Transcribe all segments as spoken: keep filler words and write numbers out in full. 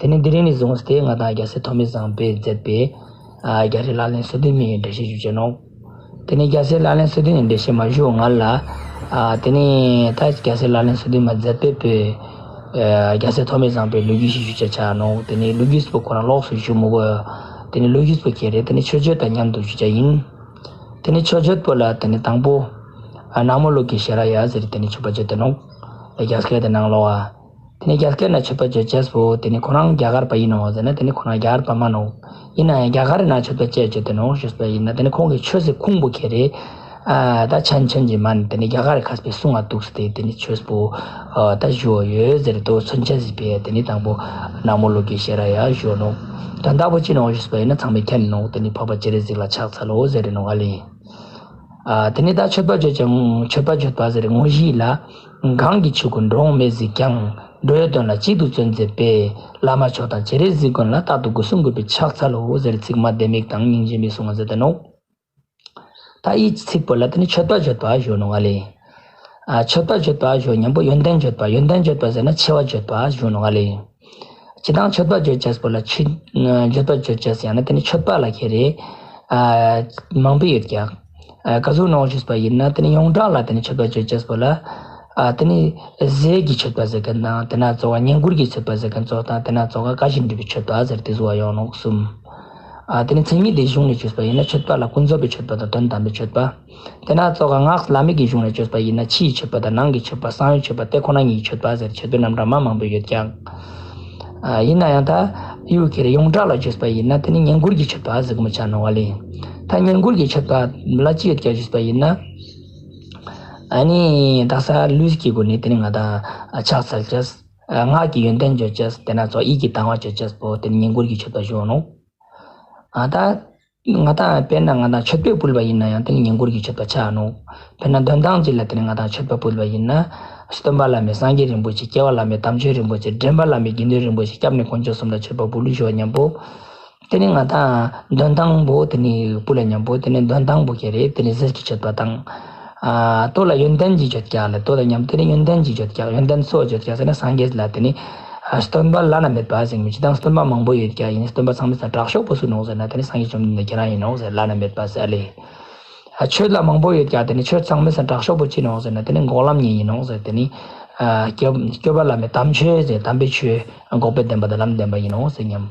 ཏེ་ནེ་དེ་རིང་ནེ་བཟུང་སྟེ་ང་དང་རྒྱལ་སྲས་ཐོགས་མེད་བཟང་པོས་མཛད་པའི་ཨ་རྒྱལ་སྲས་ལག་ལེན་སོ་བདུན་མའི་འགྲེལ་བཤད་ཞུ་ཅེས་ནོག། ཏེ་ནེ་རྒྱལ་སྲས་ལག་ལེན་སོ་བདུན་ནི་འགྲེལ་བཤད་མ་ཞུ་སྔ་ལ། ཨ་ཏེ་ནེ་ད་རྒྱལ་སྲས་ལག་ལེན་སོ་བདུན་མ་མཛད་པའི་བོད་ཨ་རྒྱལ་སྲས་ཐོགས་མེད་བཟང་པོའི་ལོ་རྒྱུས་ཤིག་ཞུ་ཅེས་ཆ་ནོག། ཏེ་ནེ་ལོ་རྒྱུས་པོ་ཁོ་རང་ལོགས་སུ་ཞུ་མི་དགོས། ཏེ་ནེ་ལོ་རྒྱུས་པོ་ཁྱེར་རེ་ཏེ་ནེ་མཆོད་བརྗོད་དང་མཉམ་དུ་ཞུ་ཅེས་ཡིན། ཏེ་ནེ་མཆོད་བརྗོད་པོ་ལ་ཏེ་ནེ་དང་པོ་ཨ་ན་མོ་ལོ་ཀེ་ཤྭ་ར་ཡ་ཟེར་ཏེ་ནེ་མཆོད་པ་བརྗོད་དེ་ནོག། རྒྱ་སྐད་དེ་ནང་ལོགས་ཨ། ཏེ་ནེ་རྒྱ་སྐད་ན་མཆོད་པ་བརྗོད་ཅེས་པོ་ཏེ་ནེ་ཁོ་རང་རྒྱ་གར་པ་ཡིན་ནོག་ཟེར་ན་ཏེ་ནེ་ཁོ་རང་རྒྱ་གར་པ་མན་ནོག། ཡིན་ནའང་རྒྱ་གར་ན་མཆོད་པ་ཅི་ཕིའ་བརྗོད་དེ་ནོག་ཞུས་པ་ཡིན་ན་ཏེ་ནེ་ཁོང་གི་ཆོས་སི་ཁུངས་པོ་ཁྱེར་རེ་ཨ་ད་ཆན་ཆན་གྱི་མན་ཏེ་ནེ་རྒྱ་གར་རི་ཁ་སྤེ་གསུང་ང་འདུག་སྟེ་ཏེ་ནེ་ཆོས་པོ་ཨ་ད་ཞུ་ཡོད་ཟེར་དོ་མཚོན་ཆ་ཟིག་པས། ཏེ་ནེ་དང་པོ་ན་མོ་ལོ་ཀེ་ཤྭ་ར་ཡ་ཞུ་ནོག། དོན་དག་པོ་ཅི་ནོག་ཞུས་པ་ཡིན་ན་ཚང་མས་མཁྱེན་ནོག། ཏེ་ནེ་འཕགས་པ་སྤྱན་རས་གཟིགས་ལ་ཕྱག་འཚལ་ལོ་ཟེར་ནོག་ཨ་ལེ། ཨ་ཏེ་ནེ་ད་མཆོད་པ་བརྗོད་ཅེས་མཆོད་པ་བརྗོད་པ་ཟེར་དངོས་གཞི་ལ། གང་གི་ཆོས་ཀུན་འགྲོ་འོང་མེད་གཟིགས་ཀྱང་། འགྲོ་བའི་དོན་ལ་གཅིག་ཏུ་བརྩོན་མཛད་པའི། བླ་མ་མཆོག་དང་སྤྱན་རས་གཟིགས་མགོན་ལ། རྟག་ཏུ་སྒོ་གསུམ་གུས་པས་ཕྱག་འཚལ་ལོ་ཟེར་ཚིག་མ་ལྡེ་མིག་དང་སྙིང་རྗེ་མི་གསུང་ང་མཛད་དེ་ནོག། ད་འི་ཚིག་པོ་ལ་ཏེ་ནེ་མཆོད་པ་བརྗོད་པ་ཞུ་ནོག་ཨ་ལེ། ཨ་མཆོད་པ་བརྗོད་པ་ཞུ་མཉམ་པོ་ཡོན་ཏན་བརྗོད་པ་ཡོན་ཏན་བརྗོད་པ་ཟེར་ན་ཆེ་བ་བརྗོད་པ་ཞུ་ནོག་ཨ་ལེ། སྤྱིར་བཏང་མཆོད་པ་བརྗོད་ཅེས་པོ་ལ་ཆོས་ཨ་བརྗོད་པ་བརྗོད་ཅེས་ཡང་ན་ཏེ་ནེ་མཆོད་པ་ལ་ཁྱེར་རེ་ཨ་མང་པོ་ཡོད་ཀྱག། ཨ་ག་ཟུག་ནོག་ཞུས་པ་ཡིན་ན་ཏེ་ནེ་ཡོངས་གྲགས་ལ་ཏེ་ནེ་མཆོད་པ་བརྗོད་ཅེས་པོ་ལ་ཨ་ཏེ་ནེ་ཟས་ཀྱི་མཆོད་པ་ཟེར་མཁན་དང་ཏེ་ན་ཙོགས་ཀ་བསྙེན་བཀུར་གྱི་མཆོད་པ་ཟེར་མཁན་ཙོགས་དང་ཏེ་ན་ཙོགས་ཀ་བཀའ་བཞིན་སྒྲུབ་པའི་མཆོད་པ་ཟེར་ཏེ་ཟུག་པ་ཡོང་ནོག་གསུམ། ཨ་ཏེ་ནེ་མཚན་ཉིད་དེ་གཞུང་ནེ་བརྗོད་པ་ཡིན་ན་མཆོད་པ་ལ་ཀུན་རྫོབ་པའི་མཆོད་པ་དང་དོན་དམ་པའི་མཆོད་པ། ཏེ་ན་ཙོགས་ཀ་སྔགས་བླ་མེད་ཀྱི་གཞུང་ནེ་བརྗོད་པ་ཡིན་ན་ཕྱིའི་མཆོད་པ་དང་ནང་གི་མཆོད་པ་གསང་བའི་མཆོད་པ་སྟེ་ཁོ་ན་ཉིད་ཀྱི་མཆོད་པ་ཟེར་མཆོད་པའི་རྣམ་གྲངས་མ་མང་པོ་ཡོད་ཀྱག། ཨ་ཡིན་ནའང་ད་ཡུལ་ཁྱེར་རེ་ཡོངས་གྲགས་ལ་བརྗོད་པ་ཡིན་ན་ཏེ་ནེ་བསྙེན་བཀུར་གྱི་མཆོད་པ་ཟེར་གོ་མ་ཆ་ནོག་ཨ་ལེ། ད་བསྙེན་བཀུར་གྱི་མཆོད་པ་ལ་ཅི་ཡོད་ཀྱག་ཞུས་པ་ཡིན་ན། ཨ་ནི་དག་ས་ལུས་ཀྱི་སྒོ་ནེ་ཏེ་ནེ་ང་དང་ཕྱག་འཚལ་ཅེས། ཨ་ངག་གི་ཡོན་ཏན་བརྗོད་ཅེས། ཏེ་ན་ཙོགས་ཡིད་ཀྱི་དང་བ་བརྗོད་ཅེས་པོ་ཏེ་ནེ་བསྙེན་བཀུར་གྱི་མཆོད་པ་ཞུ་ནོག། ཨ་ད་ང་དང་དཔེར་ན་ང་དང་མཆོད་པ་ཕུལ་བ་ཡིན་ནའང་ཏེ་ནེ་བསྙེན་བཀུར་གྱི་མཆོད་པ་ཆ་ནོག། དཔེར་ན་འདོན་ཐང་ཅིག་ལ་ཏེ་ནེ་ང་དང་མཆོད་པ་ཕུལ་བ་ཡིན་ན། སྟོན་པ་བླ་མེད་སངས་རྒྱས་རིན་པོ་ཆེ། སྐྱོབ་པ་བླ་མེད་དམ་ཆོས་རིན་པོ་ཆེ། འདྲེན་པ་བླ་མེད་དགེ་འདུན་རིན་པོ་ཆེ། སྐྱབས་གནས་དཀོན་མཆོག་གསུམ་ལ་མཆོད་པ་ཕུལ་ཞུ་བ་མཉམ་པོ། ཏེ་ནེ་ང་དང་འདོན་ཐང་པོ་ཏེ་ནེ་ཕུལ་ལ་མཉམ་པོ་ཏེ་ནེ་འདོན་ཐང་པོ་ཁྱེར་རེ་ཏེ་ནེ་ཟས་ཀྱི་མཆོད་པ་དང་། ཨ་ལྟོ་ལ་ཡོན་ཏན་གྱི་མཆོད་ཀྱག་ལ་ལྟོ་དང་མཉམ་ཏེ་ནེ་ཡོན་ཏན་གྱི་མཆོད་ཀྱག་ཡོན་ཏན་སུ་བ་མཆོད་ཀྱག་ཟེར་ན་སངས་རྒྱས་ལ་ཏེ་ནེ། ཨ་སྟོན་པ་བླ་ན་མེད་པ་ཟེར་མི་ཅི་དང་སྟོན་པ་མང་པོ་ཡོད་ཀྱག་ཡིན་སྟོན་པ་ཚང་མའི་སང་དྲག་ཤོས་པོ་སུ་ནོག་ཟེར་ན་ཏེ་ནེ་སངས་རྒྱས་བཅོམ་ལྡན་འདས་ཁྱེད་རང་ཡིན་ནོག་ཟེར་བླ་ན་མེད་པ་ཟེར་ལེ། ཨ་ཆོས་ལ་མང་པོ་ཡོད་ཀྱག་ཏེ་ནེ་ཆོས་ཚང་མའི་སང་དྲག་ཤོས་པོ་ཅི་ནོག་ཟེར་ན་ཏེ་ནེ་འགོག་ལམ་གཉིས་ཡིན་ནོག་ཟེར་ཏེ་ནེ། ཨ་སྐྱོབ་སྐྱོབ་པ་བླ་མེད་དམ་ཆོས་ཟེར་དམ་པའི་ཆོས་འགོག་པའི་བདེན་པ་དང་ལམ་བདེན་པ་ཡིན་ནོག་ཟེར་མཉམ།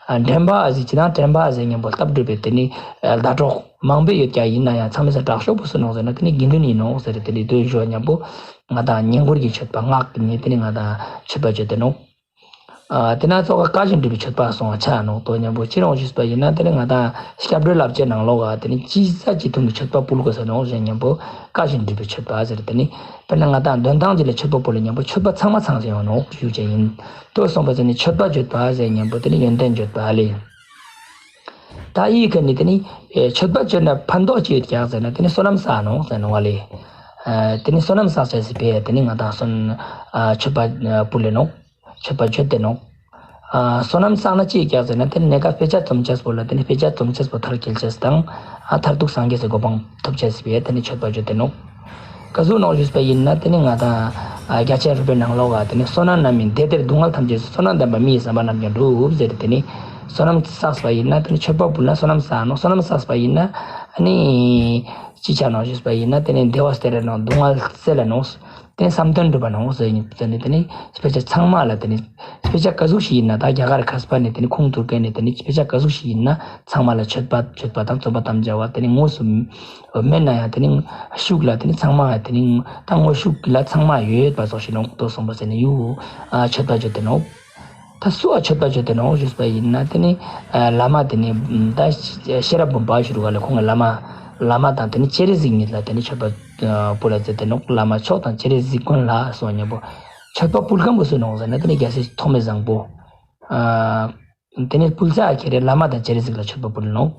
ཨ་འདྲེན་པ་ཟེར་ཅི་དང་འདྲེན་པ་ཟེར་མཉམ་པོ་སྟབས་གྲུབ་པའི་ཏེ་ནེ་ཟླ་གྲོགས་མང་པོ་ཡོད་ཀྱག་ཡིན་ནའང་ཚང་མའི་སང་དྲག་ཤོས་པོ་སུ་ནོག་ཟེར་ན་ཏེ་ནེ་དགེ་འདུན་ཡིན་ནོག་ཟེར་ཏེ་ནེ་དོན་ཞུ་བ་མཉམ་པོ་ང་དང་བསྙེན་བཀུར་གྱི་མཆོད་པ་སྔགས་ཀྱི་ནི་ཏེ་ནེ་ང་དང་མཆོད་པ་བརྗོད་དེ་ནོག། ཨ་ཏེ་ན་ཙོགས་ཀ་བཀའ་བཞིན་སྒྲུབ་པའི་མཆོད་པ་སོང་བ་ཆ་ནོག་དོ་མཉམ་པོ་ཅི་ནོག་ཞུས་པ་ཡིན་ན་ཏེ་ནེ་ང་དང་སྐྱབས་འགྲོའི་བསླབ་བྱའི་ནང་ལོགས་ཀ་ཏེ་ནེ་ཅི་ཟ་ཅི་འཐུང་གི་མཆོད་པ་ཕུལ་དགོས་ས་ནོག་ཟེར་མཉམ་པོ་བཀའ་བཞིན་སྒྲུབ་པའི་མཆོད་པ་ཟེར་ཏེ་ནེ་དཔེར་ན་ང་དང་འདོན་ཐང་ཅིག་ལ་མཆོད་པ་ཕུལ་ལ་མཉམ་པོ་མཆོད་པ་ཚང་མ་ཚང་ཟེར་ཡོང་ནོག་ཞུ་ཅེས་ཡིན། དོ་སོང་པ་ཟེར་ནི་མཆོད་པ་བརྗོད་པ་ཟེར་མཉམ་པོ་ཏེ་ནེ་ཡོན་ཏན་བརྗོད་པ་ལེ། ད་འི་ཀ་ནེ་ཏེ་ནེ་ཨེ་མཆོད་པ་བརྗོད་ན་ཕན་ཐོགས་ཅི་ཡོད་ཀྱག་ཟེར་ན་ཏེ་ནེ་བསོད་ནམས་བསགས་ནོག་ཟེར་ནོག་ལེ། ཨ་ཏེ་ནེ་བསོད་ནམས་བསགས་ཅེས་སི་ཕིའ་ཏེ་ནེ་ང་དང་བསོད་ཨ་མཆོད་པ་ཨ་ཕུལ་ལེ་ནོག། མཆོད་པ་བརྗོད་དེ་ནོག། ཨ་བསོད་ནམས་བསགས་ན་ཅི་ཡོད་ཀྱག་ཟེར་ན་ཏེ་ནེ་ནེ་ཀ་སྤེ་ཆ་རྩོམ་ཅེས་པོ་ལ་ཏེ་ནེ་སྤེ་ཆ་རྩོམ་ཅེས་པོ་མཐར་སྐྱེལ་ཅེས་དང་ཨ་མཐར་ཐུག་སངས་རྒྱས་སི་གོ་འཕང་ཐོབ་ཅེས་སི་ཕིའ་ཏེ་ནེ་མཆོད་པ་བརྗོད་དེ་ནོག། ག་ཟུག་ནོག་ཞུས་པ་ཡིན་ན་ཏེ་ནེ་ང་དང་ཨ་རྒྱ་ཆེར་རོལ་པའི་ནང་ལོགས་ཀ་ཏེ་ནེ་བསོད་ནམས་རྣམ་སྨིན་བདེ་སྟེར་སྡུག་བསྔལ་ཐམས་ཅད་སོལ། བསོད་ནམས་ལྡན་པ་མི་ཡི་བསམ་པ་རྣམས་ཀྱང་འགྲུབ་ཟེར་ཏེ་ནེ་བསོད་ནམས་བསགས་པ་ཡིན་ན་ཏེ་ནེ་མཆོད་པ་ཕུལ་ན་བསོད་ནམས་བསགས་ནོག། བསོད་ནམས་བསགས་པ་ཡིན་ན་ཨ་ནི་ཅི་ཆ་ནོག་ཞུས་པ་ཡིན་ན་ཏེ་ནེ་བདེ་བ་སྟེར་ར་ནོག། སྡུག་བསྔལ་སེལ་ལ་ནོག། ཏེ་ནེ་བསམ་དོན་འགྲུབ་པ་ནོག་ཟེར་ནི་ཏེ་ནེ་སྤེ་ཆ་ཚང་མ་ལ་ཏེ་ནེ་སྤེ་ཆ་ག་ཟུག་ཞིག་ཡིན་ན་ད་རྒྱ་གར་མཁས་པ་ནི་ཏེ་ནེ་ཁུངས་གཏུགས་མཁན་ནི་ཏེ་ནེ་སྤེ་ཆ་ག་ཟུག་ཞིག་ཡིན་ན་ཚང་མ་ལ་མཆོད་པ་མཆོད་པ་དང་རྩོམ་པ་དམ་བཅའ་བ་ཏེ་ནེ་དངོས་སུ་མེད་ནའང་ཏེ་ནེ་ཤུགས་ལ་ཏེ་ནེ་ཚང་མ་ཏེ་ནེ་ད་དངོས་ཤུགས་ལ་ཚང་མ་ཡོད་པ་ཙོགས་ཤིག་ནོག། དོ་སོང་པ་ཟེར་ནི་ཡུ་ཨ་མཆོད་པ་བརྗོད་དེ་ནོག། ད་སུ་ཨ་མཆོད་པ་བརྗོད་དེ་ནོག་ཞུས་པ་ཡིན་ན་ཏེ་ནེ་ཨ་བླ་མ་ཏེ་ནེ་ད་ཤེས་རབ་འབུམ་པ་ཞུ་རུ་ག་ལ་ཁོང་གི་བླ་མ་བླ་མ་དང་ཏེ་ནེ་སྤྱན་རས་གཟིགས་གཉིས་ལ་ཏེ་ནེ་མཆོད་པ་ཨ་ཕུལ་ལ་མཛད་དེ་ནོག། བླ་མ་མཆོག་དང་སྤྱན་རས་གཟིགས་མགོན་ལ་སོང་མཉམ་པོ་མཆོད་པ་ཕུལ་མཁན་པོ་སུ་ནོག་ཟེར་ན་ཏེ་ནེ་རྒྱལ་སྲས་ཐོགས་མེད་བཟང་པོ། ཨ་ཏེ་ནེ་ཕུལ་ས་ཁྱེར་རེ་བླ་མ་དང་སྤྱན་རས་གཟིགས་ལ་མཆོད་པ་ཕུལ་ནོག།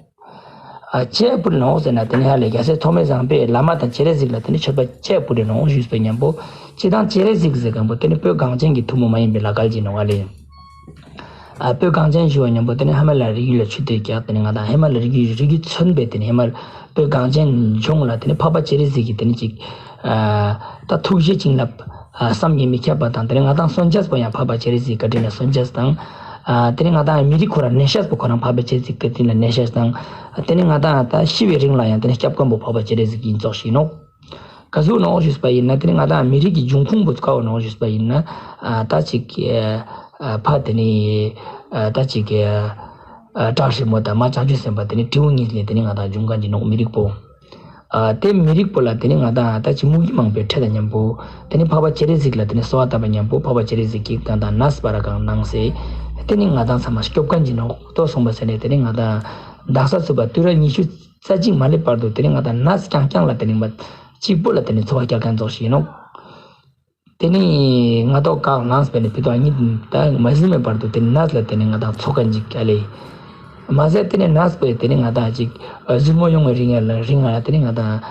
ཨ་ཅི་ཕུལ་ནོག་ཟེར་ན་ཏེ་ནེ་ཧ་ལེ་རྒྱལ་སྲས་ཐོགས་མེད་བཟང་པོས་བླ་མ་དང་སྤྱན་རས་གཟིགས་ལ་ཏེ་ནེ་མཆོད་པ་ཅི་ཕུལ་ནོག་ཞུས་པ་མཉམ་པོ་སྤྱིར་བཏང་སྤྱན་རས་གཟིགས་ཟེར་མཁན་པོ་ཏེ་ནེ་བོད་གངས་ཅན་གྱི་ཐུན་མོང་མ་ཡིན་པའི་ལ་གལ་ཅིག་ནོག་ལེ། ཨ་བོད་གངས་ཅན་ཞུ་བ་མཉམ་པོ་ཏེ་ནེ་ཧི་མ་ལ་ཡའི་རི་རྒྱུད་ལ་ཆུ་དེ་ཀྱག། ཏེ་ནེ་ང་དང་ཧི་མ་ལ་ཡའི་རི་རྒྱུད་མཚོན་པའི་ཏེ་ནེ་ཧི་མ་ལ་བོད་གངས་ཅན་ལྗོངས་ལ་ཏེ་ནེ་འཕགས་པ་སྤྱན་རས་གཟིགས་ཀྱི་ཏེ་ནེ་ཅིག་ཨ་ད་ཐུགས་རྗེ་བྱིན་རླབས་ཨ་བསམ་གྱིས་མི་ཁྱབ་པ་དང་ཏེ་ནེ་ང་དང་གསོན་ཅེས་པོ་ཡང་འཕགས་པ་སྤྱན་རས་གཟིགས་བཀའ་དྲིན་ལ་གསོན་ཅེས་དང་ ཨ་དེ་ནི་ང་དང་མི་རིགས་ཁོ་རང་ནད་ཤས་པོ་ཁོ་རང་འཕགས་པ་སྤྱན་རས་གཟིགས་ཀྱི་སྟེང་ལ་ནད་ཤས་དང་། དེ་ནི་ང་དང་ད་ཤི་བའི་རིང་ལ་ཡང་དེ་ནི་སྐྱབས་མགོན་པོ་འཕགས་པ་སྤྱན་རས་གཟིགས་ཡིན་ཙོགས་ཤིག་ནོག། ག་ཟུག་ནོག་ཞུས་པ་ཡིན་ན་དེ་ནི་ང་དང་མི་རིགས་ཀྱི་འབྱུང་ཁུངས་པོ་ག་བོ་ནོག་ཞུས་པ་ཡིན་ན། ཨ་ད་ཅིག་ཨ་ཕ་དེ་ནི་ཨ་ད་ཅིག་ཨ་བྲག་སྲིན་མོ་དང་མ་བྱང་ཆུབ་སེམས་དཔའ་དེ་ནི་སྤྲེའུ་གཉིས་ལས་དེ་ནི་ང་དང་འབྱུང་མཁན་གྱི་ནོག་མི་རིགས་པོ། ཨ་དེ་མི་རིགས་པོ་ལ་དེ་ནི་ང་དང་ད་ཅིག་མུ་གེ་མང་པོའི་ཁྲེལ་དང་མཉམ་པོ་དེ་ནི་འཕགས་པ་སྤྱན་རས་གཟིགས་ལ་དེ་ནི་གསོལ་བ་བཏབ་པ་མཉམ་པོ་འཕགས་པ་སྤྱན་རས་གཟིགས་ཀྱིས་ང་དང་ནས་པ་ར་གང་གནང་སེ། དེ་ནི་ང་དང་ཚང་མ་སྐྱོབ་མཁན་གྱི་ནོག་ཏོ་སོང་པ་ཟེར་ནས་དེ་ནི་ང་དང་དག་ས་ཚུག་པ་དུས་རབས་ཉི་ཤུ་རྩ་གཅིག་མ་སླེབས་བར་དུ་དེ་ནི་ང་དང་ནས་རྐྱང་རྐྱང་ལ་དེ་ནི་མ་གཅིག་པོ་ལ་དེ་ནི་འཚོ་བ་སྐྱལ་མཁན་ཙོགས་ཤིག་ནོག། དེ་ནི་ང་ཏོག་བཀག་ནས་པ་ནི་ཕི་ཏོག་གཉིས་ད་མ་ཟིན་མེད་བར་དུ་དེ་ནི་ནས་ལ་དེ་ནི་ང་དང་འཚོ་མཁན་ཅིག་ཨ་ལེ། མ་ཟད་དེ་ནི་ནས་པ་དེ་ནི་ང་དང་ཅིག་ཟུར་མོ་ཡོང་བའི་རིང་ལ་རིང་ལ་དེ་ནི་ང་དང་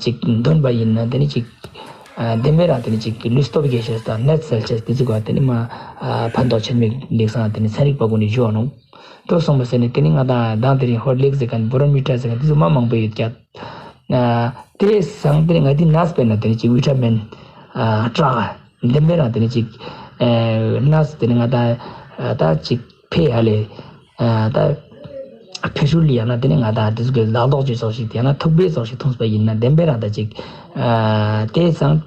ཅིག་འདོན་པ་ཡིན་ན་དེ་ནི་ཅིག་བདེན་པའི་རང་དེ་ནི་ཅིག་ལུས་སྟོབས་རྒྱས་ཤེས་དང་ནད་སེལ་ཤེས་དེ་ཚོ་ག་དེ་ནི་མ་ཕན་ཐོགས་ཆེན་མོ་ལེགས་སང་དེ་ནི་ཚན་རིག་པ་ཀུན་ནི་བརྗོད་ནོག། ཏོ་སོང་པ་ཟེར་ནས་དེ་ནི་ང་དང་དང་དེ་རིང་ཧོར་ལེགས་ཟེར་མཁན་བོ་རོན་མི་ཊ་ཟེར་མཁན་དེ་ཚོ་མ་མང་པོ་ཡོད་ཀྱག། ཨ་དེ་སང་དེ་ནི་ང་དེ་ནས་པ་ན་དེ་ནི་ཅིག་ཝི་ཊ་མིན་ཨ་དྲག་བདེན་པའི་རང་དེ་ནི་ཅིག་ཨ་ནས་དེ་ནི་ང་དང་ཨ་ད་ཅིག་ཕེ་ཧ་ལེ་ཨ་ད་ཕེ་ཧྲུལ་ཡང་ན་དེ་ནི་ང་དང་དེ་ཚོ་གི་ལག་ལྡོག་ཅིག་ཙོགས་ཤིག་ཡང་ན་ཐུག་པའི་ཙོགས་ཤིག་འཐུངས་པ་ཡིན་ན་བདེན་པའི་རང་ད་ཅིག་ཨ་དེ་སང་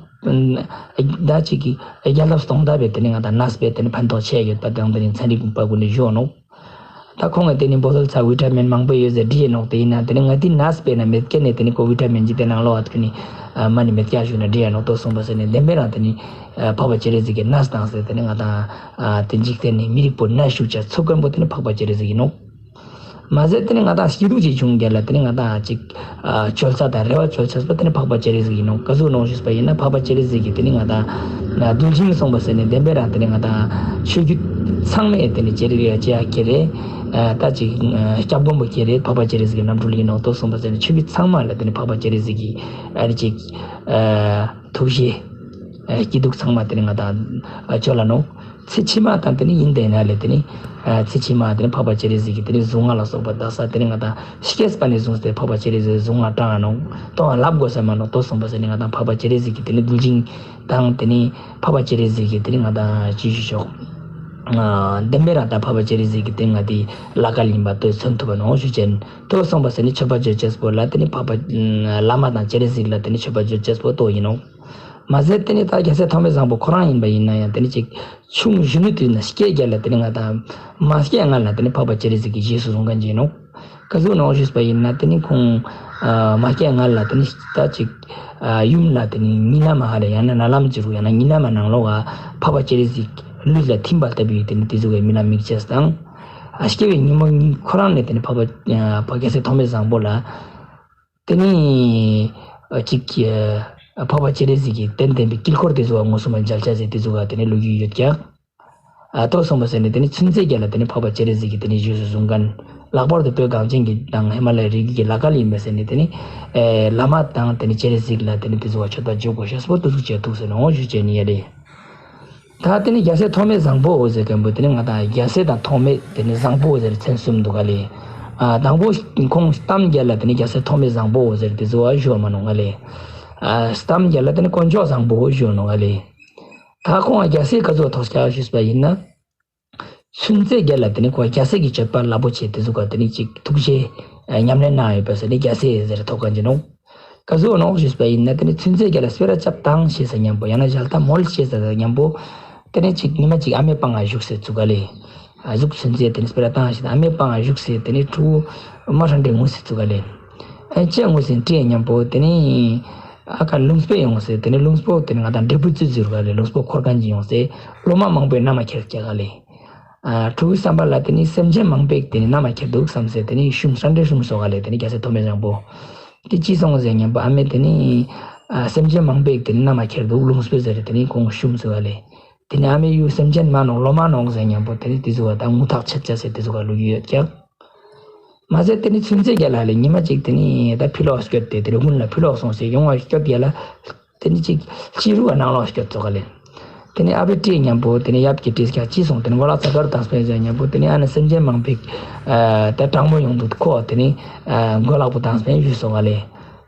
ད་ཅིག་གི་རྒྱལ་ཐབས་སྟོང་ཐབས་པའི་དེ་ནི་ང་དང་ནས་པའི་དེ་ནི་ཕན་ཐོགས་ཆེ་ཡོད་པ་དང་དེ་ནི་ཚན་རིག་པ་ཀུན་ནི་བརྗོད་ནོག། ད་ཁོང་གི་དེ་ནི་བོ་ཊལ་ཚ་ཝི་ཊ་མིན་མང་པོ་ཡོད་ཟེར་བྲིས་ཡོད་ནོག། དེ་ཡིན་ན་དེ་ནི་ང་དེ་ནས་པ་ན་མེད་མཁན་ནི་དེ་ནི་ཁོ་ཝི་ཊ་མིན་ཅིག་དེ་ནང་ལོགས་ཨ་ཐུག་ནི་མ་ནི་མེད་ཀྱག་ཞུ་ན་བྲིས་ཡོད་ནོག། ཏོ་སོང་པ་ཟེར་ནས་བདེན་པའི་རང་དེ་ནི་འཕགས་པ་སྤྱན་རས་གཟིགས་ཀྱི་ནས་བཏང་སྟེ་དེ་ནི་ང་དང་དེ་འཇིག་རྟེན་ནི་མི་རིགས་པོ་ནད་ཤུགས་ཆེ་འཚོ་མཁན་པོ་དེ་ནི་འཕགས་པ་སྤྱན་རས་གཟིགས་ཡིན་ནོག། མ་ཟད་དེ་ནི་ང་དང་སྐྱིད་སྡུག་ཅིག་བྱུང་རྒྱལ་ལ་དེ་ནི་ང་དང་ཅིག་ཨ་བཅོལ་ས་དང་རེ་བ་བཅོལ་ས་པོ་དེ་ནི་འཕགས་པ་སྤྱན་རས་གཟིགས་ཡིན་ནོག། ག་ཟུག་ནོག་ཞུས་པ་ཡིན་ན་འཕགས་པ་སྤྱན་རས་གཟིགས་ཀྱིས་དེ་ནི་ང་དང་གདུལ་ཞིང་སོང་པ་ཟེར་ནས་བདེན་པའི་རང་དེ་ནི་ང་དང་ཆོས་བརྒྱུད་ཚང་མས་དེ་ནི་སྤྱི་རེ་ཡ་ཅི་ཡ་ཁྱེར་རེ་ཨ་ད་ཅིག་ཨ་སྐྱབས་མགོན་པོ་ཁྱེར་རེ་འཕགས་པ་སྤྱན་རས་གཟིགས་ཀྱི་རྣམ་སྤྲུལ་ཡིན་ནོག། ཏོ་སོང་པ་ཟེར་ནས་ཆོས་བརྒྱུད་ཚང་མ་ལ་དེ་ནི་འཕགས་པ་སྤྱན་རས་གཟིགས་ཀྱི་ཨ་རེ་ཅིག་ཨ་ཐུགས་རྗེ་ཨ་སྐྱིད་སྡུག་ཚང་མ་དེ་ནི་ང་དང་ཨ་བཅོལ་ལ་ནོག། ཚེ་ཕྱི་མ་དང་དེ་ནི་ཡིན་དེ་ན་ལེ་དེ་ནི་ཨ་ཚེ་ཕྱི་མ་དེ་ནི་འཕགས་པ་སྤྱན་རས་གཟིགས་ཀྱི་དེ་ནི་གཟུངས་སྔགས་ལ་སོགས་པ་དག་ས་དེ་ནི་ང་དང་སྐྱེས་པ་ནས་བཟུང་སྟེ་འཕགས་པ་སྤྱན་རས་གཟིགས་གཟུངས་སྔགས་བགྲང་ང་ནོག། ཏོ་ང་ལབ་དགོས་ས་མ་ནོག། ཏོ་སོང་པ་ཟེར་ནས་ང་དང་འཕགས་པ་སྤྱན་རས་གཟིགས་ཀྱི་དེ་ནི་གདུལ་ཞིང་དང་དེ་ནི་འཕགས་པ་སྤྱན་རས་གཟིགས་ཀྱི་དེ་ནི་ང་དང་ཅི་ཞུ་ཆོག། ཨ་བདེན་པའི་རང་དང་འཕགས་པ་སྤྱན་རས་གཟིགས་ཀྱི་དེ་ང་དེ་ལ་ཀ་ལ་ཡིན་པ་ཏོ་མཚོན་ཐུབ་པ་ནོག་ཞུ་ཅན། ཏོ་སོང་པ་ཟེར་ནས་མཆོད་པ་བརྗོད་ཅེས་པོ་ལ་དེ་ནི་འཕགས་པ་བླ་མ་དང་སྤྱན་རས་གཟིགས་ལ་དེ་ནི་མཆོད་པ་བརྗོད་ཅེས་པོ་ཏོ་ཡིན་ནོག། མ་ཟད་དེ་ནི་ད་རྒྱལ་སྲས་ཐོགས་མེད་བཟང་པོ་ཁོ་རང་ཡིན་པ་ཡིན་ན་ཡང་དེ་ནི་ཅིག་ཆུང་གཞོན་ནུ་དུས་ན་སྐྱེས་རྒྱལ་ལ་དེ་ནི་ང་དང་མ་སྐྱེས་སྔ་ལ་དེ་ནི་འཕགས་པ་སྤྱན་རས་གཟིགས་ཀྱི་རྗེས་སུ་བཟུང་མཁན་ཅིག་ཡིན་ནོག། ག་ཟུག་ནོག་ཞུས་པ་ཡིན་ན་དེ་ནི་ཁོང་ཨ་མ་སྐྱེས་སྔ་ལ་དེ་ནི་ད་ཅིག་ཨ་ཡུམ་ལ་དེ་ནི་ཉི་ན་མ་ཧ་ལེ་ཡང་ན་ན་ལམ་ཅི་རུ་ཡང་ན་ཉི་ན་མ་ནང་ལོགས་ཨ་འཕགས་པ་སྤྱན་རས་གཟིགས་ལུས་ལ་ཐིམ་པ་ལྟ་བུའི་དེ་ནི་དེ་ཟུག་གི་རྨི་ལམ་རྨིས་ཅེས་དང་། ཨ་སྐྱེ་བའི་ཉིན་མོ་ཁོ་རང་ནས་དེ་ནི་འཕགས་པ་ཨ་འཕགས་རྒྱལ་སྲས་ཐོགས་མེད་བཟང་པོ་ལ། དེ་ནི་ཨ་ཅིག་ཨ་འཕགས་པ་སྤྱན་རས་གཟིགས་ཀྱི་རྟེན་བརྟེན་པའི་དཀྱིལ་འཁོར་དེ་ཚོ་བ་མངོན་སུམ་མཇལ་ཆ་ཟེར་དེ་ཚོ་བ་དེ་ནི་ལོ་རྒྱུས་ཡོད་ཀྱག། ཨ་ཏོ་སོང་པ་ཟེར་ནས་དེ་ནི་ཚུན་ཚོད་རྒྱལ་ལ་དེ་ནི་འཕགས་པ་སྤྱན་རས་གཟིགས་ཀྱི་དེ་ནི་རྗེས་སུ་བཟུང་མཁན་ལྷག་པར་དུ་བོད་གངས་ཅན་གྱི་དང་ཧི་མ་ལ་ཡའི་རི་རྒྱུད་ཀྱི་ལ་ཀ་ལ་ཡིན་པ་ཟེར་ནས་དེ་ནི་ཨེ་བླ་མ་དང་དེ་ནི་སྤྱན་རས་གཟིགས་ལ་དེ་ནི་དེ་ཚོ་བ་མཆོད་པ་བརྗོད་དགོས་ཤེས་པོ་ཏོ་ཟུག་ཅེས་ཐུགས་སུ་ནོག་ཞུ་ཅེས་ནི་ཡ་ལེ། ད་དེ་ནི་རྒྱལ་སྲས་ཐོགས་མེད་བཟང་པོ་འོ་ཟེར་མཁན་པོ་དེ་ནི་ང་དང་རྒྱལ་སྲས་དང་ཐོགས་མེད་དེ་ནི་བཟང་པོ་འོ་ཟེར་མཚན་གསུམ་འདུག་ག་ལེ། ཨ་དང་པོ་ཁོང་གཏམ་རྒྱལ་ལ་དེ་ནི་རྒྱལ་སྲས་ཐོགས་མེད་བཟང་པོ་འོ་ཟེར་དེ་ཚོ་བ་ཞུ་བ་མ་ནོག་ག་ལེ། ཨ་གཏམ་རྒྱལ་ལ་དེ་ནི་དཀོན་མཆོག་བཟང་པོ་འོ་ཞུ་བ་ནོག་ག་ལེ། ད་ཁོང་རྒྱལ་སྲས་ག་ཚོད་ཐོགས་ཀྱག་ཞུས་པ་ཡིན་ན། ཚུན་ཚོད་རྒྱལ་ལ་དེ་ནི་ཁོ་རྒྱལ་སྲས་ཀྱི་སྤྱོད་པ་རླབས་པོ་ཆེ་དེ་ཚོ་ག་དེ་ནི་ཅིག་ཐུགས་རྗེ་ཉམས་ལེན་གནང་ཡོད་པ་ཟེར་ནི་རྒྱལ་སྲས་ཟེར་ཐོགས་མཁན་ཅིག་ནོག། ག་ཟུག་ནོག་ཞུས་པ་ཡིན་ན་དེ་ནི་ཚུན་ཚོད་རྒྱལ་ལ་སྤེ་ར་རྐྱབ་བཏང་ཤེས་ས་མཉམ་པོ་ཡང་ན་ཞལ་ཏ་མོལ་ཤེས་ས་མཉམ་པོ་དེ་ནི་ཅིག་ཉི་མ་ཅིག་ཨ་མའི་པང་ང་བཞུགས་སེ་བཙུགས་ག་ལེ། ཨ་ཟུག་ཚུན་ཚོད་དེ་ནི་སྤེ་ར་བཏང་ཤེས་ཨ་མའི་པང་ང་བཞུགས་སེ་དེ་ནི་ཕྲུ་གུ་མ་ཧྲན་ཏེ་ངུས་སེ་བཙུགས་ག་ལེ། ཨ་ཅེ་ངུས་སེ་དྲིས་མཉམ་པོ་དེ་ནི་ཨ་ཁ་ལུང་སྤོས་ཡོང་སེ་དེ་ནི་ལུང་སྤོས་དེ་ནི་ང་དང་འབྲས་བུ་བཙུགས་ཟེར་ག་ལེ། ལུང་སྤོས་འཁོར་མཁན་ཅིག་ཡོང་སེ་ལོ་མ་མང་པོའི་མནའ་མ་ཁྱེར་ཀྱག་ག་ལེ། ཨ་ཕྲུ་གུའི་བསམ་པ་ལ་དེ་ནི་སེམས་ཅན་མང་པོས་དེ་ནི་མནའ་མ་ཁྱེར་འདུག་བསམ་སེ་དེ་ནི་ཤུམ་ཧྲན་ཏེ་ཤུམ་སོང་ག་ལེ། དེ་ནི་རྒྱལ་སྲས་ཐོགས་མེད་བཟང་པོ་དེ་ཅི་སོང་ཟེར་མཉམ་པོ་ཨ་མས་དེ་ནི་ཨ་སེམས་ཅན་མང་པོས་དེ་ནི་མནའ་མ་ཁྱེར་འདུག་ལུང་སྤོས་ཟེར་དེ་ནི་ཁོང་ཤུམ་སོང་ག་ལེ། དེ་ནི་ཨ་མའི་ཡུལ་སེམས་ཅན་མ་ནོག་ལོ་མ་ནོག་ཟེར་མཉམ་པོ་དེ་ནི་དེ་ཚོ་བ་ད་ངུ་ཐག་ཆད་ཆ་སེ་དེ་ཚོ་ག་ལུས་ཡོད་ཀྱག། མ་ཟད་དེ་ནི་ཚུན་ཚོད་རྒྱལ་ལ་ལེ་ཉི་མ་ཅིག་དེ་ནི་ད་ཕི་ལོག་སྐྱོད་དེ་དེ་རུ་དགུན་ལ་ཕི་ལོག་སོང་སེ་ཡོང་བ་སྐྱོད་རྒྱལ་ལ། དེ་ནི་ཅིག་ཕྱི་རུ་བ་ནང་ལོག་སྐྱོད་ཙོག་ག་ལེ། དེ་ནི་ཨ་ཕའི་དྲིས་མཉམ་པོ་དེ་ནི་ཡབ་ཀྱི་དྲིས་ཀྱག་ཅི་སོང་དེ་ནི་མགོ་ལག་ཚ་གར་བཏང་སྤེན་ཟེར་མཉམ་པོ་དེ་ནི་ཨ་ནི་སེམས་ཅན་མང་པོས་ཨ་ད་གྲང་མོ་ཡོང་འདུག་ཁོ་དེ་ནི་ཨ་མགོ་ལག་པོ་བཏང་སྤེན་ཞུས་སོང་ག་ལེ།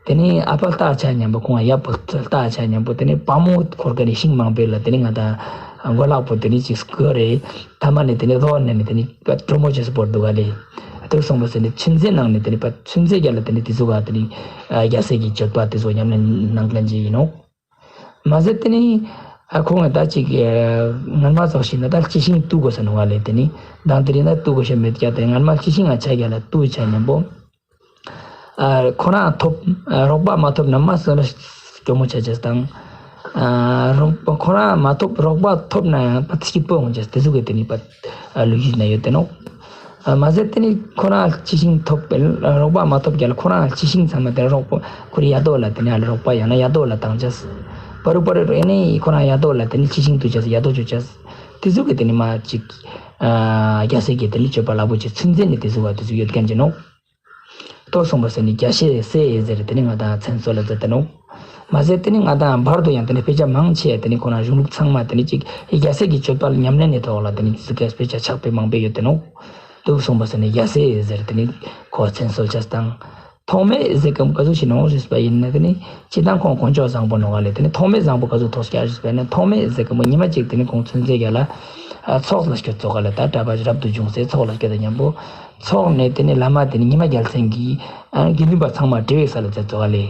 དེ་ནི་ཨ་ཕ་ལྟ་ཆ་མཉམ་པོ་ཁོང་ཡབ་པོ་ལྟ་ཆ་མཉམ་པོ་དེ་ནི་བ་མོ་འཁོར་ག་ནི་ཤིང་མང་པོ་ལ་དེ་ནི་ང་དང་ མགོ་ལག་པོ་དེ་ནི་ཅིག་སྐོར་རེ་ཐ་མ་ནི་དེ་ནི་རྡོ་ནི་དེ་ནི་པ་གྲོ་མོ་ཅེས་སུ་བོར་འདུག་ག་ལེ། ཏེ་སོང་པ་ཟེར་ནི་ཚུན་ཚོད་ནང་ནི་དེ་ནི་པ་ཚུན་ཚོད་རྒྱ་ལ་དེ་ནི་དེ་ཟུག་ག་དེ་ནི་རྒྱལ་སྲས་ཀྱི་སྤྱོད་པ་དེ་ཟུག་ཉམས་ལེན་གནང་མཁན་ཅིག་ཡིན་ནོག། མ་ཟད་དེ་ནི་ཨ་ཁོང་ད་ཅིག་ངན་མ་ཙོགས་ཤིག་ན་ད་ལྕི་ཤིང་བཏུ་དགོས་ས་ནོག་ག་ལེ། དེ་ནི་མདང་དེ་རིང་ན་བཏུ་དགོས་ཤེས་མེད་ཀྱག། དེ་ངན་མ་ལྕི་ཤིང་ང་ཆ་རྒྱ་ལ་བཏུ་ཆ་ཉམ་པོ། ཨ་ཁོ་རང་ཐོབ་ཨ་རོགས་པ་མ་ཐོབ་ན་མ་སོན་ན་སྐྱོ་མོ་ཆ་ཅེས་དང་། ཨ་རོགས་པ་ཁོ་རང་མ་ཐོབ་རོགས་པ་ཐོབ་ན་ཡང་པ་སྐྱིད་པོ་ཡོང་ཅེས་དེ་ཟུག་གི་དེ་ནི་པ་ཨ་ལུགས་ཤིག་ན་ཡོད་དེ་ནོག། ཨ་མ་ཟད་དེ་ནི་ཁོ་རང་ལྕི་ཤིང་ཐོབ་པའི་རོགས་པ་མ་ཐོབ་རྒྱ་ལ་ཁོ་རང་ལྕི་ཤིང་ཚང་མ་དེ་རོགས་པ་ཁོ་རི་ཡ་དོ་ལ་དེ་ནི་ཨ་ལ་རོགས་པ་ཡང་ན་ཡ་དོ་ལ་བཏང་ཅེས། པ་རུ་པ་རུ་རུ་ཨེ་ནི་ཁོ་རང་ཡ་དོ་ལ་དེ་ནི་ལྕི་ཤིང་བཏུ་ཅེས་ཡ་དོ་བཅུ་ཅེས། དེ་ཟུག་གི་དེ་ནི་མ་ཅིག་ཨ་རྒྱལ་སྲས་ཀྱི་དེ་ནི་སྤྱོད་པ་ལ་བོ་ཅིག་ཚུན་ཚོད་ནི་དེ་ཟུག་ག་དེ་ཟུག་ཡོད་མཁན་ཅིག་ནོག། ཏོ་སོང་པ་ཟེར་ནི་རྒྱལ་སྲས་ཟེར་དེ་ནི་ང་དང་མཚན་གསོལ་ལ་མཛད་དེ་ནོག། མ་ཟད་དེ་ནི་ང་དང་བར་དུ་ཡང་དེ་ནི་དཔེ་ཆ་མང་ཆེ་དེ་ནི་ཁོ་རང་གཞུང་ལུགས་ཚང་མ་དེ་ནི་ཅིག་རྒྱལ་སྲས་ཀྱི་སྤྱོད་པ་ཉམས་ལེན་ནི་ཐོག་ལ་དེ་ནི་ཙི་གེ་དཔེ་ཆ་ཆགས་པའི་མང་པོ་ཡོད་དེ་ནོག། ཏོ་སོང་པ་ཟེར་ནི་རྒྱལ་སྲས་ཟེར་དེ་ནི་ཁོ་མཚན་གསོལ་ཅེས་དང་། ཐོགས་མེད་ཟེར་མཁན་ག་ཟུག་ཞིག་ནོག་ཞུས་པ་ཡིན་ན་དེ་ནི་སྤྱིར་བཏང་ཁོང་དཀོན་མཆོག་བཟང་པོ་ནོག་ག་ལེ། དེ་ནི་ཐོགས་མེད་བཟང་པོ་ག་ཟུག་ཐོགས་ཀྱག་ཞུས་པ་ཡིན་ན་ཐོགས་མེད་ཟེར་མཁན་པོ་ཉི་མ་གཅིག་དེ་ནི་ཁོང་ཚུན་ཚོད་རྒྱ་ལ་ཨ་ཚོགས་ལ་སྐྱོད་ཙོགས་ག་ལེ། ད་གྲྭ་པ་རབ་ཏུ་བྱུང་སེ་ཚོགས་ལ་སྐྱོད་དེ་ཉམ་པོ། ཚོགས་ནས་དེ་ནས་བླ་མ་དེ་ནས་ཉི་མ་རྒྱལ་མཚན་གྱིས་ཨ་དགེ་འདུན་པ་ཚང་མ་དྲི་བའི་ས་ལ་མཛད་ཙོགས་ལེ།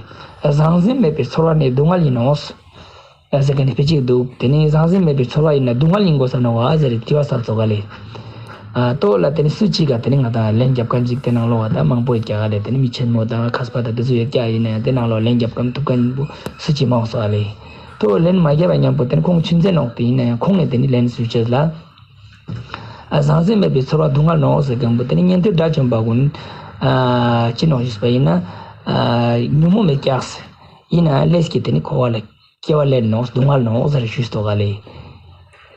ཟང་ཟིང་མེད་པའི་ཚོར་བ་ནི་སྡུག་བསྔལ་ཡིན་ནོ། ཟེར་མཁན་ནི་དཔེ་ཅིག་འདུག། དེ་ནས་ཟང་ཟིང་མེད་པའི་ཚོར་བ་ཡིན་ན་སྡུག་བསྔལ་ཡིན་དགོས་ས་ནོ་བ་ཟེར་དྲི་བ་ས་ཙོགས་ལེ། ཨ་ཏོ་ལ་དེ་ནས་སུ་གཅིག་ག་དེ་ནས་ང་དང་ལན་རྒྱབ་མཁན་ཅིག་དེ་ནང་ལོགས་བ་ད་མང་པོ་ཡོད་ཀྱག་ལེ། དེ་ནས་མི་ཆེན་མོ་དང་མཁས་པ་དང་དེ་ཚོ་ཡོད་ཀྱག་ཡིན་ན་ཡང་དེ་ནང་ལོགས་ལན་རྒྱབ་མཁན་ཐུབ་མཁན་པོ་སུ་གཅིག་མང་སོང་ལེ། ཏོ་ལན་མ་རྒྱབ་པ་ཉམ་པོ་དེ་ནས་ཁོང་ཆུན་ཚན་ནོག་པ་ཡིན་ན་ཡང་ཁོང་ནས་དེ་ནས་ལན་སུ་བྱེད་ལ། ཨ་ཟང་ཟིང་མེད་པའི་ཚོར་བ་སྡུག་བསྔལ་ནོག་ཟེར་མཁན་པོ་དེ་ནི་ཉན་ཐོས་དགྲ་བཅོམ་པ་ཀུན་ཨ་ཅི་ནོག་ཞུས་པ་ཡིན་ན་ཨ་ཉོན་མོངས་མེད་ཀྱག་ཟེར། ཡིན་ན་ལས་ཀྱི་དེ་ནི་འཁོར་བ་ལ་སྐྱེ་བ་ལེན་ནོག་སྡུག་བསྔལ་ནོག་ཟེར་ཞུས་ཏོག་ག་ལེ།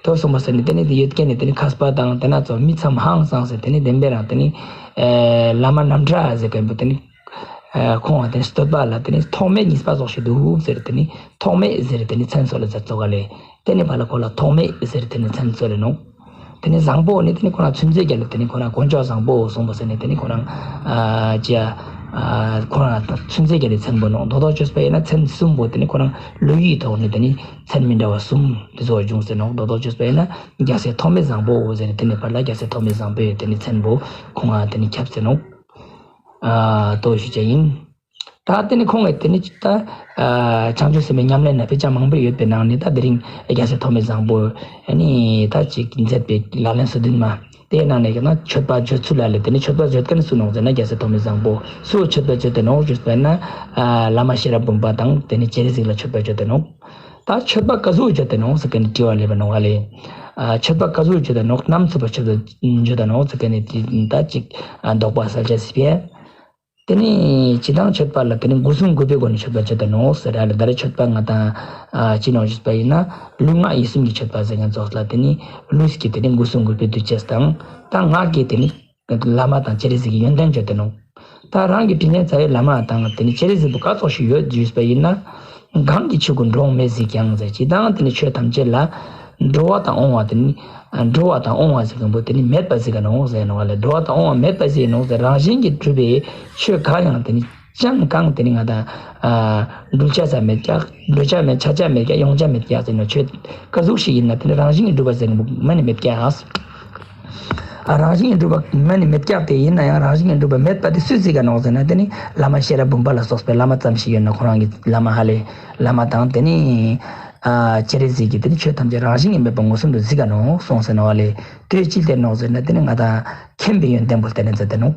ཏོ་སོང་པ་ཟེར་ནི་དེ་ནི་དེ་ཡོད་མཁན་ནི་དེ་ནི་མཁས་པ་དང་དེ་ན་ཚོ་མི་ཚང་མ་ཧང་སངས་སེ་དེ་ནི་བདེན་པའི་རང་དེ་ནི་ཨ་བླ་མ་རྣམ་གྲྭ་ཟེར་མཁན་པོ་དེ་ནི་ཨ་ཁོང་བ་དེ་ནི་བསྟོད་པ་ལ་དེ་ནི་ཐོགས་མེད་གཉིས་པ་ཙོགས་ཤིག་འདུག་ཟེར་དེ་ནི་ཐོགས་མེད་ཟེར་དེ་ནི་མཚན་གསོལ་ལ་མཛད་ཙོགས་ག་ལེ། དེ་ནི་བ་ལ་ཁོ་ལ་ཐོགས་མེད་ཟེར་དེ་ནི་མཚན་གསོལ་ལེ་ནོག། དེ་ནི་བཟང་པོ་ནི་དེ་ནི་ཁོ་ན་ཆུན་ཚོད་རྒྱ་ལ་དེ་ནི་ཁོ་ན་དཀོན་མཆོག་བཟང་པོ་གསུངས་པ་ཟེར་ནི་དེ་ནི་ཁོ་རང་ཨ་ཅི་ཨ་ཁོ་རང་ཆུན་ཚོད་རྒྱ་ལ་མཚན་པོ་ནོག། རྡོག་རྡོག་བཅོས་པ་ཡིན་ན་མཚན་གསུམ་པོ་དེ་ནི་ཁོ་རང་ལོ་རྒྱུས་ཐོག་ནི་དེ་ནི་མཚན་མི་འདྲ་བ་གསུམ་དེ་ཚོ་བྱུང་ཟེར་ནོག། རྡོག་རྡོག་བཅོས་པ་ཡིན་ན་རྒྱལ་སྲས་ཐོགས་མེད་བཟང་པོ་ཟེར་ནི་དེ་ནི་བར་ལ་རྒྱལ་སྲས་ཐོགས་མེད་བཟང་པོའི་དེ་ནི་མཚན་པོ་ཁོང་ང་དེ་ནི་ཁྱབ་ཟེར་ནོག། ཨ་ཏོ་ཞུ་ཅེས་ཡིན། ད་དེ་ནི་ཁོང་གིས་དེ་ནི་ད་ཨ་བྱང་ཆུབ་སེམས་དཔའི་ཉམས་ལེན་ན་དཔེ་ཆ་མང་པོ་ཡོད་པའི་ནང་ནས་ད་དེ་རིང་རྒྱལ་སྲས་ཐོགས་མེད་བཟང་པོ་ཨ་ནི་ད་ཅིག་མཛད་པའི་ལག་ལེན་སོ་བདུན་མ་དེའི་ནང་ནས་ཀྱང་ན་མཆོད་པ་བརྗོད་ཚུལ་ལ་ལས་དེ་ནི་མཆོད་པ་བརྗོད་མཁན་སུ་ནོག་ཟེར་ན་རྒྱལ་སྲས་ཐོགས་མེད་བཟང་པོ། སུ་མཆོད་པ་བརྗོད་དེ་ནོག་ཞུས་པ་ན་ཨ་བླ་མ་ཤེས་རབ་འབུམ་པ་དང་དེ་ནི་སྤྱན་རས་གཟིགས་ལ་མཆོད་པ་བརྗོད་དེ་ནོག། ད་མཆོད་པ་ག་ཟུག་བརྗོད་དེ་ནོག་ཟེར་མཁན་ནི་དྲི་བ་སླེབས་པ་ནོག་ལེ། ཨ་མཆོད་པ་ག་ཟུག་བརྗོད་དེ་ནོག། ནམ་ཚུགས་པ་མཆོད་པ་བརྗོད་དེ་ནོག་ཟེར་མཁན་ནི་དེ་ད་ཅིག་ཨ་དོགས་པ་སལ་ཅེས་སི་ཕིའ། དེ་ནི་སྤྱིར་བཏང་མཆོད་པ་ལ་དེ་ནི་སྒོ་གསུམ་གུས་པའི་སྒོ་ནས་མཆོད་པ་བརྗོད་དེ་ནོག་ཟེར་ར་ལེ། ད་རེ་མཆོད་པ་ང་དང་ཨ་ཅི་ནོག་ཞུས་པ་ཡིན་ན་ལུས་ངག་ཡིད་གསུམ་གྱི་མཆོད་པ་ཟེར་མཁན་ཙོགས་ལ་དེ་ནི་ལུས་ཀྱི་དེ་ནི་སྒོ་གསུམ་གུས་པས་འདུད་ཅེས་དང་ད་ངག་གི་དེ་ནི་བླ་མ་དང་སྤྱན་རས་གཟིགས་ཀྱི་ཡོན་ཏན་བརྗོད་དེ་ནོག། ད་རང་གི་དྲིན་ཅན་རྩ་བའི་བླ་མ་དང་དེ་ནི་སྤྱན་རས་གཟིགས་པོ་ག་ཙོགས་ཤིག་ཡོད་ཞུས་པ་ཡིན་ན། གང་གིས་ཆོས་ཀུན་འགྲོ་འོང་མེད་གཟིགས་ཀྱང་ཟེར། སྤྱིར་བཏང་དེ་ནི་ཆོས་ཐམས་ཅད་ལ་འགྲོ་བ་དང་འོང་བ་དེ་ནི་འགྲོ་བ་དང་འོང་བ་ཟེར་མཁན་པོ་དེ་ནི་མེད་པ་གཟིགས་ཀ་ནོག་ཟེར་ནོག་ལེ། འགྲོ་བ་དང་འོང་བ་མེད་པ་གཟིགས་ནོག་ཟེར། རང་བཞིན་གྱིས་གྲུབ་པའི་ཆོས་གང་ཡང་དེ་ནི་ཅང་གང་དེ་ནི་ང་དང་ཨ་འགྲུལ་ཆ་ས་མེད་ཀྱག། འགྲོ་ཆ་མེད། ཆ་ཆ་མེད་ཀྱག། ཡོང་ཆ་མེད་ཀྱག་ཟེར་ནོག། ཆོས་ག་ཟུག་ཞིག་ཡིན་ན་དེ་ནི་རང་བཞིན་གྱིས་གྲུབ་པ་ཟེར་མཁན་པོ་མ་ནི་མེད་ཀྱག། ཨ་རང་བཞིན་གྱིས་གྲུབ་པ་མ་ནི་མེད་ཀྱག། དེ་ཡིན་ན་ཡང་རང་བཞིན་གྱིས་གྲུབ་པ་མེད་པ་དེ་སུས་གཟིགས་ཀ་ནོག་ཟེར་ན་དེ་ནི་བླ་མ་ཤེས་རབ་འབུམ་པ་ལ་སོགས་པའི་བླ་མ་ཙམ་ཞིག་ཡོད་ན་ཁོ་རང་གི་བླ་མ་ཧ་ལེ་བླ་མ་དང་དེ་ནི་ཨ་སྤྱན་རས་གཟིགས་ཀྱིས་དེ་ནི་ཆོས་ཐམས་ཅད་རང་བཞིན་གྱིས་མེད་པ་མངོན་སུམ་དུ་གཟིགས་ཀ་ནོག་གསུངས་ཟེར་ནོག་ལེ། དེ་ཅི་སྟེ་ནོག་ཟེར་ན་དེ་ནི་ང་དང་མཁྱེན་པའི་ཡོན་ཏན་པོ་སྟེ་ནི་མཛད་དེ་ནོག།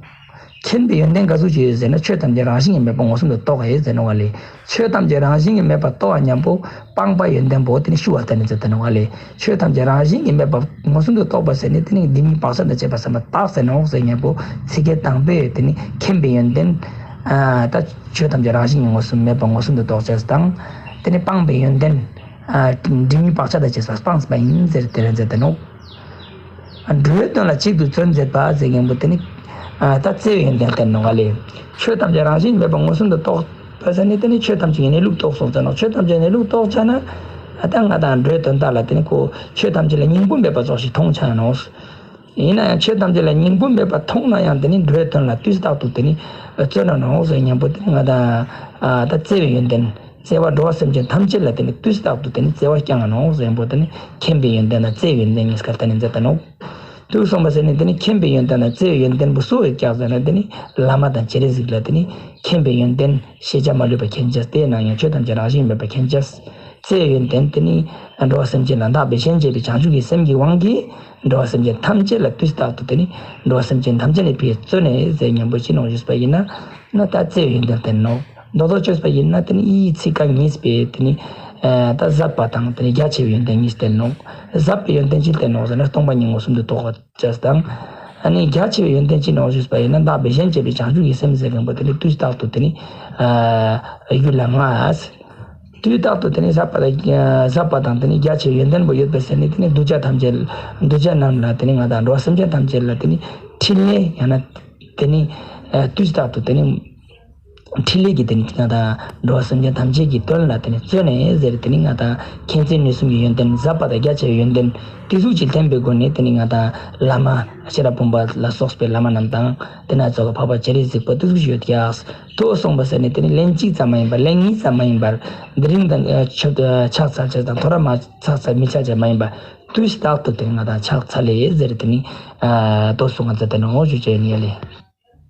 མཁྱེན་པའི་ཡོན་ཏན་ག་ཟུག་ཅིག་ཡོད་ཟེར་ན་ཆོས་ཐམས་ཅད་རང་བཞིན་གྱིས་མེད་པ་མངོན་སུམ་དུ་རྟོགས་ཡོད་ཟེར་ནོག་ལེ། ཆོས་ཐམས་ཅད་རང་བཞིན་གྱིས་མེད་པ་རྟོགས་པ་ཉམ་པོ་སྤངས་པ་ཡོན་ཏན་པོ་དེ་ནི་ཞུ་བ་སྟེ་ནི་མཛད་དེ་ནོག་ལེ། ཆོས་ཐམས་ཅད་རང་བཞིན་གྱིས་མེད་པ་མངོན་སུམ་དུ་རྟོགས་པ་ཟེར་ནི་དེ་ནི་སྡེ་གཉིས་བག་ཆགས་དང་བཅས་པ་སེལ་བ་དག་ཟེར་ནོག་ཟེར་མཁན་པོ་ཚིག་གི་དང་པོས་དེ་ནི་མཁྱེན་པའི་ཡོན་ཏན་ཨ་ད་ཆོས་ཐམས་ཅད་རང་བཞིན་གྱིས་མངོན་སུམ་མེད་པ་མངོན་སུམ་དུ་རྟོགས་ཅེས་དང་། དེ་ནི་སྤངས་པའི་ཡོན་ཏན་ཨ་སྡེ་གཉིས་བག་ཆགས་དང་བཅས་པ་སྤངས་པ་ཡིན་ཟེར་དེ་ལ་མཛད་དེ་ནོག། འགྲོའི་དོན་ལ་གཅིག་ཏུ་བརྩོན་མཛད་པ་ཟེར་མཁན་པོ་དེ་ནི་ཨ་ད་བརྩེ་བའི་ཡོན་ཏན་སྟེ་ནོག་ལེ། ཆོས་ཐམས་ཅད་རང་བཞིན་མེད་པ་མངོན་སུམ་དུ་རྟོགས་པ་ཟེར་ནི་དེ་ནི་ཆོས་ཐམས་ཅད་ཀྱི་གནས་ལུགས་རྟོགས་སོང་ཙ་ནོག། ཆོས་ཐམས་ཅད་གནས་ལུགས་རྟོགས་ཙ་ན་ཨ་ད་ང་དང་འགྲོའི་དོན་དག་ལ་དེ་ནི་ཁོ་ཆོས་ཐམས་ཅད་ལ་སྙིང་པོ་མེད་པ་ཙོགས་ཤིག་མཐོང་ཆ་ནོག། ཡིན་ན་ཡང་ཆོས་ཐམས་ཅད་ལ་སྙིང་པོ་མེད་པ་མཐོང་ན་ཡང་དེ་ནི་འགྲོའི་དོན་ལ་དུས་རྟག་ཏུ་དེ་ནི་བརྩོན་ན་ནོག་ཟེར་མཁན་པོ་དེ་ནི་ང་དང་ཨ་ད་བརྩེ་བའི་ཡོན་ཏན། བརྩེ་བ་འགྲོ་བ་སེམས་ཅན་ཐམས་ཅད་ལ་དེ་ནི་དུས་རྟག་ཏུ་དེ་ནི་བརྩེ་བ་བསྐྱང་ང་ནོག་ཟེར་པོ་དེ་ནི་མཁྱེན་པའི་ཡོན་ཏན་དང་བརྩེ་བའི་ཡོན་ཏན་གཉིས་ཀ་དེ་ནི་མཛད་དེ་ནོག། དུས་སོང་པ་ཟེར་ནི་དེ་ནི་མཁྱེན་པའི་ཡོན་ཏན་དང་བརྩེ་བའི་ཡོན་ཏན་པོ་སུ་ཡོད་ཀྱག་ཟེར་ན་དེ་ནི་བླ་མ་དང་སྤྱན་རས་གཟིགས་ལ་དེ་ནི་མཁྱེན་པའི་ཡོན་ཏན་ཤེས་བྱ་མ་ལུས་པ་མཁྱེན་ཅེས། དེ་ནང་ཡང་ཆོས་ཐམས་ཅད་རང་བཞིན་མེད་པ་མཁྱེན་ཅེས། བརྩེ་བའི་ཡོན་ཏན་དེ་ནི་འགྲོ་བ་སེམས་ཅན་ལ་བདག་བས་གཞན་གཅེས་པའི་བྱང་ཆུབ་ཀྱི་སེམས་ཀྱི་དབང་གིས་འགྲོ་བ་སེམས་ཅན་ཐམས་ཅད་ལ་དུས་རྟག་ཏུ་དེ་ནི་འགྲོ་བ་སེམས་ཅན་ཐམས་ཅད་ནི་ཕིའ་བརྩོན་ནས་ཟེར་མཉམ་པོ་ཅི་ནོག་ཞུས་པ་ཡིན་ན། ན་ད་བརྩེ་བའི་ཡོན་ཏན་བསྟན་ནོག། མདོར་བསྡུས་བཅོས་པ་ཡིན་ན་དེ་ནི་ཡིའི་ཚིག་རྐང་གཉིས་པོའི་དེ་ནི་ཨ་ད་ཟབ་པ་དང་དེ་ནི་རྒྱ་ཆེ་བའི་ཡོན་ཏན་གཉིས་བསྟན་ནོག། ཟབ་པའི་ཡོན་ཏན་ཅི་བསྟན་ནོག་ཟེར་ན་སྟོང་པ་ཉིད་མངོན་སུམ་དུ་རྟོགས་ཅེས་དང་། ཨ་ནི་རྒྱ་ཆེ་བའི་ཡོན་ཏན་ཅི་ནོག་ཞུས་པ་ཡིན་ན་བདག་བས་གཞན་གཅེས་པའི་བྱང་ཆུབ་ཀྱི་སེམས་ཟེར་མཁན་པོ་དེ་ནི་དུས་རྟག་ཏུ་དེ་ནི་ཨ་རྒྱུད་ལ་མངའ། དུས་རྟག་ཏུ་དེ་ནི་ཟབ་པ་དང་ཟབ་པ་དང་དེ་ནི་རྒྱ་ཆེ་བའི་ཡོན་ཏན་པོ་ཡོད་པའི་ཟེར་ནི་དེ་ནི་གདུལ་བྱ་ཐམས་ཅད་གདུལ་བྱ་རྣམས་ལ་དེ་ནི་ང་དང་འགྲོ་བ་སེམས་ཅན་ཐམས་ཅད་ལ་དེ་ནི་འཕྲིན་ལས་ཡང་ན་དེ་ནི་ཨ་དུས་རྟག་ཏུ་དེ་ནི་འཕྲིན་ལས་ཀྱི་དེ་ནི་ང་དང་འགྲོ་བ་སེམས་ཅན་ཐམས་ཅད་ཀྱི་དོན་ལ་དེ་ནི་བརྩོན་ནས་ཟེར་དེ་ནི་ང་དང་མཁྱེན་བརྩེ་ནུས་གསུམ་གྱི་ཡོན་ཏན་ཟབ་པ་དང་རྒྱ་ཆེ་བའི་ཡོན་ཏན་དེ་ཟུག་ཅིག་བསྟན་པའི་སྒོ་ནས་དེ་ནི་ང་དང་བླ་མ་ཤེས་རབ་འབུམ་པ་ལ་སོགས་པའི་བླ་མ་རྣམས་དང་དེ་ན་ཙོགས་ལ་འཕགས་པ་སྤྱན་རས་གཟིགས་པོ་དེ་ཟུག་ཅིག་ཡོད་ཀྱག། ཐོས་སོང་པ་ཟེར་ནས་དེ་ནི་ལན་གཅིག་ཙམ་མ་ཡིན་པར་ལན་གཉིས་ཙམ་མ་ཡིན་པར་དེ་རིང་དང་ཕྱག་འཚལ་ཅེས་དང་ཐོ་རངས་མ་ཕྱག་འཚལ་མི་ཕྱག་ཅེས་མ་ཡིན་པར་དུས་རྟག་ཏུ་དེ་ནི་ང་དང་ཕྱག་འཚལ་ལེ་ཟེར་དེ་ནི་ཨ་དོ་སོང་ང་ཚ་དེ་ནི་འོ་ཞུ་ཅེས་ཡིན་ཡ་ལེ།